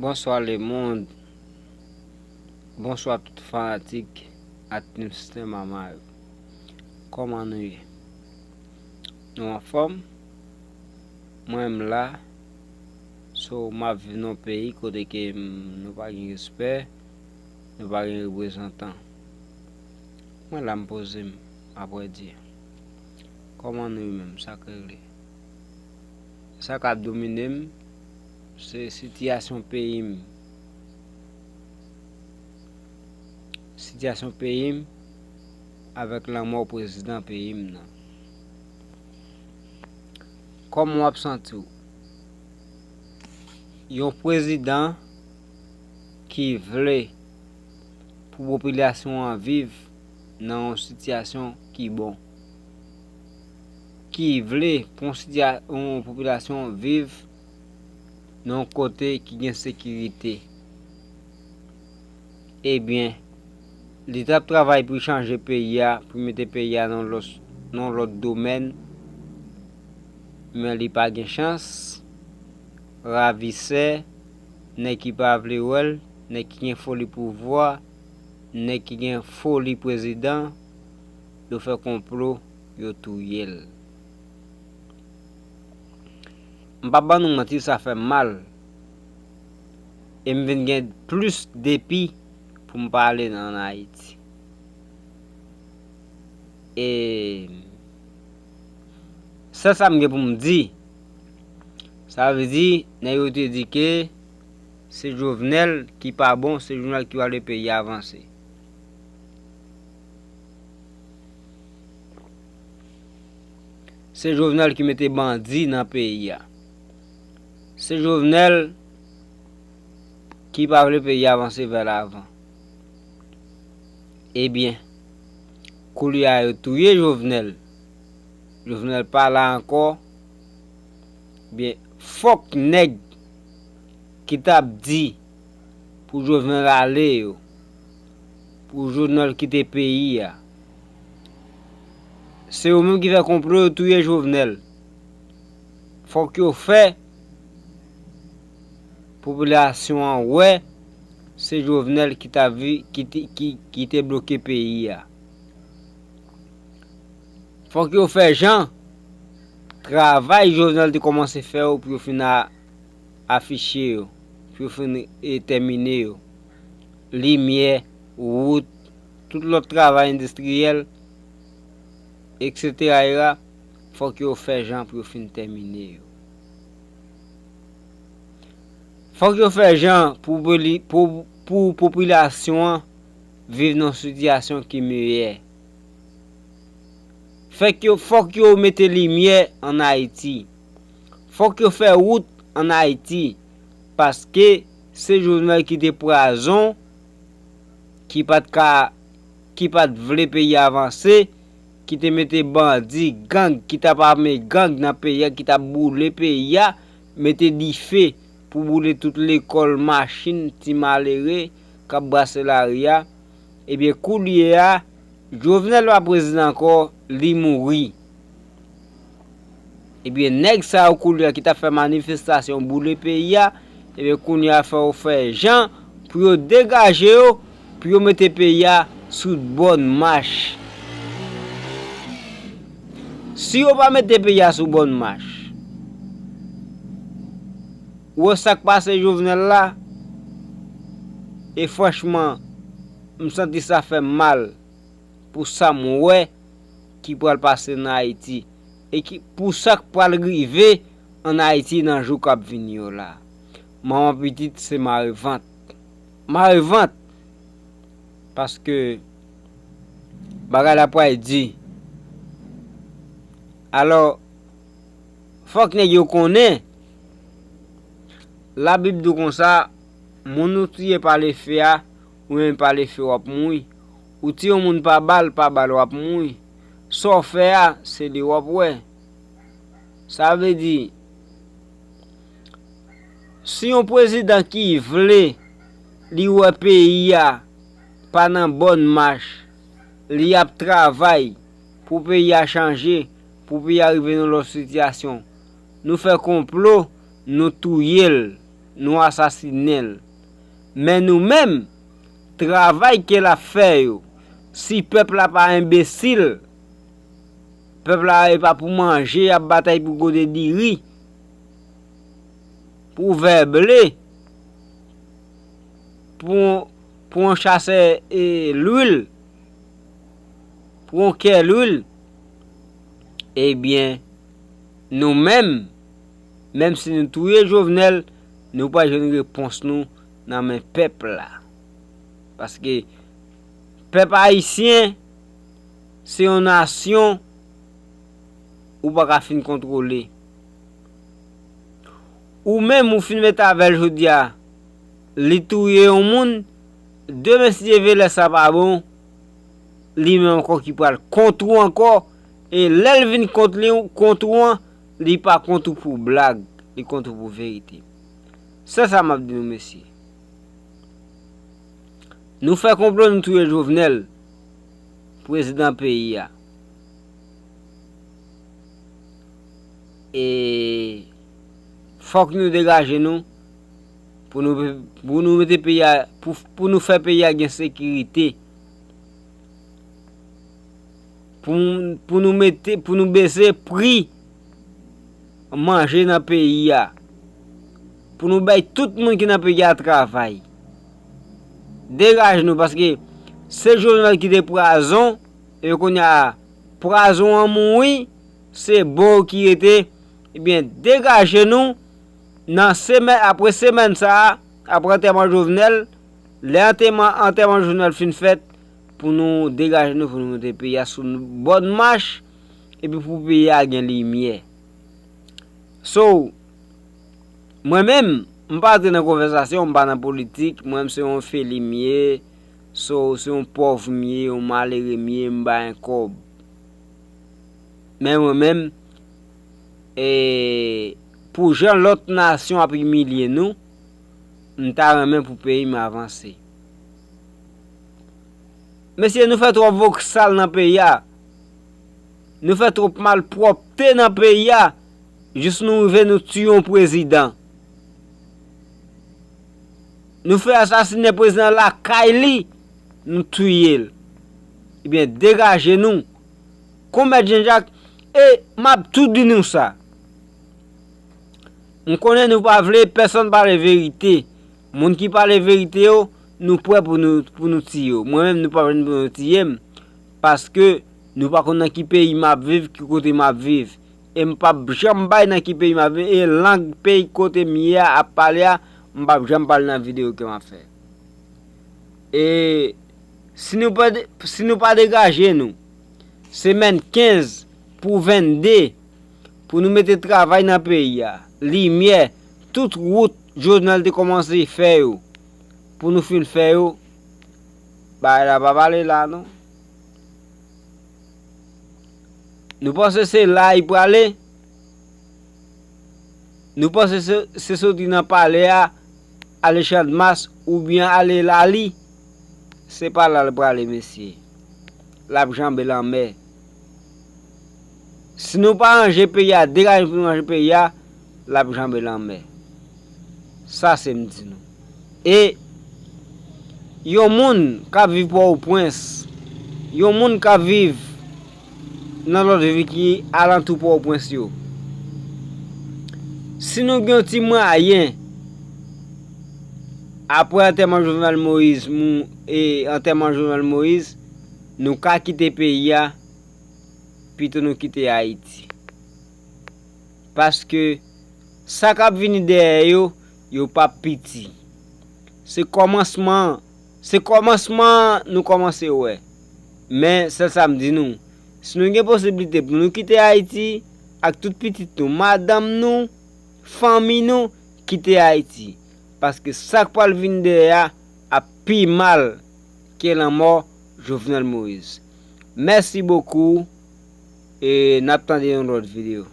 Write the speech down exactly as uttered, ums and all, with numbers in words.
Bonswa lemonn. Bonswa tout fanatik Atmosfè Mama yo. Kòman nou ye? Nou anfòm? Mwen m la. So, m ap viv nan yon peyi kote ke m, nou pa gen respè, nou pa gen reprezantan. Mwen la m poze m, apre Dye. Kòman nou ye menm? Sa k regle? Sa k ap domine m, se sitiyasyon peyi m. Sitiyasyon peyi m avèk lanmò prezidan peyi m nan. Kòman w ap santi w? Yon prezidan ki vle pou popilasyon an viv nan yon sitiyasyon ki bon, ki vle pou yon sitiya-, yon popilasyon viv nan yon kote ki gen sekirite. Ebyen, li t ap travay pou l chanje peyi a, pou l mete peyi a nan lòt, nan lòt domèn, men li pa gen chans. Ravisè, nèg ki pa vle wè l, nèg ki gen foli pouvwa, nèg ki gen foli prezidan, yo fè konplo, yo touye l. M p ap ban nou manti, sa fè m mal. E m vin gen plis depi pou m pale nan Ayiti. E sèl sa m gen pou m di, sa vle di, nèg yo te di ke se Jovenel ki pa bon, se Jovenel ki pa vle peyi a avanse. Se Jovenel ki mete bandi nan peyi a. Se Jovenel ki pa vle peyi a avanse vè lavan. Ebyen, koulye a yo touye Jovenel. Jovenel pa la ankò. Byen, fòk nèg ki t ap di pou Jovenel ale yo, pou Jovenel kite peyi a. Se yo menm ki fè konplo yo touye Jovenel. Fòk yo fè popilasyon an wè se Jovenel ki ta vi-, ki te, ki, ki te bloke peyi a. Fòk yo fè jan travay Jovenel te kòmanse fè yo pou yo fin a-, afiche yo, pou yo fin, e, tèmine yo. Limyè, wout, tout lòt travay endistriyèl, etsetera, fòk yo fè jan pou yo fin tèmine yo. Fòk yo fè jan pou poli-, pou, pou popilasyon an viv nan sitiyasyon ki meyè. Fèk yo, fòk yo mete limyè ann Ayiti. Fòk yo fè wout ann Ayiti. Paske se Jovenel ki te pwazon, ki pa t ka, ki pa t vle peyi a avanse, ki te mete bandi, gang, ki t ap ame gang nan peyi a, ki t ap boule peyi a, mete dife pou boule tout lekòl, machin, ti malere k ap brase lari a. Ebyen, koulye a, Jovenel pa prezidan ankò, li mouri. Ebyen, nèg sa yo koulye a ki t ap fè manifestasyon, boule peyi a, ebyen, kounye a fò yo fè jan pou yo degaje yo, pou yo mete peyi a sou bòn mach. Si yo pa mete peyi a sou bòn mach, ou wè sa k pase Jovenel la, e franchman, m santi sa fè m mal pou sa m wè ki pral pase nan Ayiti, e ki, pou sa k pral rive ann Ayiti nan jou k ap vini yo la. Manman pitit se mare vant. Mare vant! Paske bagay la pral di. Alò, fòk nèg yo konnen, Labib di w konsa, moun ou tiye pa lefe a, ou menm pa lefe w ap mouri. Ou tiye yon moun pa bal, pa bal w ap mouri. Sa w fè a, se li w ap wè. Sa vle di, si yon prezidan ki vle li wè peyi a pa nan bòn mach, li ap travay pou peyi a chanje, pou peyi a rive nan lòt sitiyasyon. Nou fè konplo, nou touye l. nou asasinen l. Men nou menm, travay ke l ap fè yo, si pèp la pa enbesil, pèp la e pa pou manje y ap batay pou gode diri, pou vè ble, pou, pou yon chasè e lwil, pou yon kè lwil, ebyen, nou menm, menm si nou touye Jovenel, nou pral jwenn repons nou nan men pèp la. Paske pèp ayisyen se yon nasyon ou pa ka fin kontwole. Ou menm ou fin met avè l jodi a, li touye yon moun, demen si Dye vle lè sa pa bon, li menm ankò ki pral kont ou ankò, e lè l vin kont li, kont ou an, li pa kont ou pou blag, li kont ou pou verite. Se sa m ap di nou, mesye. Nou fè konplo, nou touye Jovenel, prezidan peyi a. E fòk nou degaje nou pou nou, pou nou mete peyi a, pou, pou nou fè peyi a gen sekirite. Pou, pou nou mete, pou nou bese pri manje nan peyi a. Pou nou bay tout moun ki nan peyi a travay. Degaje nou, paske se Jovenel ki te prazon, e kounye a, prazon an mouri, se bon ki rete. Ebyen, degaje nou nan semèn, apre semèn sa a, apre antèman Jovenel, lè antèman, antèman Jovenel fin fèt, pou nou degaje nou, pou nou mete peyi a sou bòn mach, epi pou peyi a gen limyè. So, mwen menm, m pa antre nan konvèsasyon, m pa nan politik, mwen menm se yon feli m ye, so, se yon pòv m ye, yon malere m ye, m pa gen kòb. Men mwen menm, e, pou jan lòt nasyon ap imilye nou, m ta renmen pou peyi m avanse. Mesye, nou fè twòp voksal nan peyi a. Nou fè twòp malpwòpte nan peyi a. Jis nou rive, nou tiye yon prezidan. Nou fè asasinen prezidan lakay li, nou tiye l. Ebyen, degaje nou. Konmèt Jean Jacques, e m ap tou di nou sa. M konnen nou pa vle pèsonn pale verite. Moun ki pale verite yo, nou prè pou nou, pou nou tiye yo. Mwen menm, nou pa vle pou nou tiye m. Paske nou pa konn nan ki peyi m ap viv, ki kote m ap viv. E m p ap janm bay nan ki peyi m ap viv. E lang peyi kote m ye a ap pale a, m p ap janm pale nan videyo ke m ap fè. E si nou pa de-, si nou pa degaje nou, semèn kenz pou vennde, pou nou mete travay nan peyi a, limyè, tout wout Jovenel te kòmanse fè yo, pou nou fin fè yo, bagay la p ap ale la non. Nou panse se la y prale? Nou panse se, se soti nan palè a, ale Channmas oubyen ale Lali? Se pa la l prale, mesye. L ap janbe lanmè. Si nou pa ranje peyi a, degaje pou nou ranje peyi a, l ap janbe lanmè. Sa se m di nou. E yon moun k ap viv Pòtoprens, yon moun k ap viv nan lòt vil ki alantou Pòtoprens yo, si nou gen yon ti mwayen, apre antèman Jovenel Moïse, mou-, e antèman Jovenel Moïse, nou ka kite peyi a, pito nou kite Ayiti. Paske sa k ap vini dèyè yo, yo p ap piti. Se kòmansman, se kòmansman an nou kòmanse wè. Men, sèl sa m di nou, si nou gen posiblite pou nou kite Ayiti, ak tout pitit nou, madanm nou, fanmi nou, kite Ayiti. Paske sa k pral vin dèyè a ap pi mal ke lanmò Jovenel Moïse. Mèsi bokou, e n ap tande yon lòt videyo.